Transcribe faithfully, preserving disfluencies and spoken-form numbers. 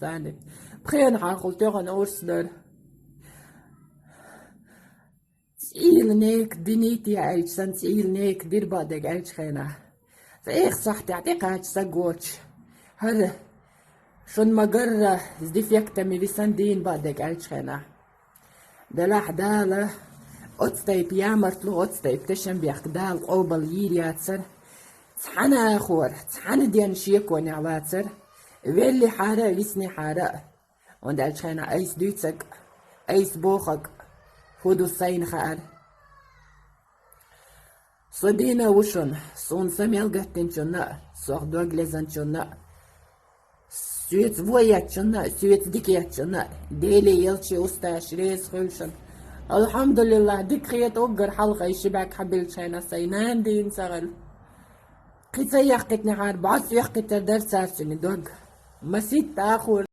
Санна. Пхенахьа хул тӀехьа урс дар. ЦӀийла нека динийта аьлча санна, цӀийла нека дир баъдег аьлча хенахь. Цу эха сахьтехь тӀекхача са гоч. ХӀара шун ма-гарра с дефектами висан дийна баъдег аьлча хенахь. Делахь Дала оцу тайпа ямартло, оцу тайпа тешам бехк Дала къобал йийр яцара. Цхьана ахор, цхьана ден шеконехь вацара. Веллихьара а, виснехьара а. ХӀунда аьлча хенахь айса дуьйцург, айса бохург хӀун ду сайна хаьара. Со дийна ву шуна, суна са мел гаттинчунна а, сох дог лезанчунна а, соьца вон еттачунна а, соьца дика еттачунна а, Деле, элче, устазаш реза хуьлда шуна. Алхьамдулиллахь, дика хета уггар хьалха и ши бӀаьрг хьабиллачу хенахь сайн нана дийна ца хилла. Кхин ца яккхийтинехьара, бӀаьзза яккхийтар дара цара цуьнан дог. Масийтта ахор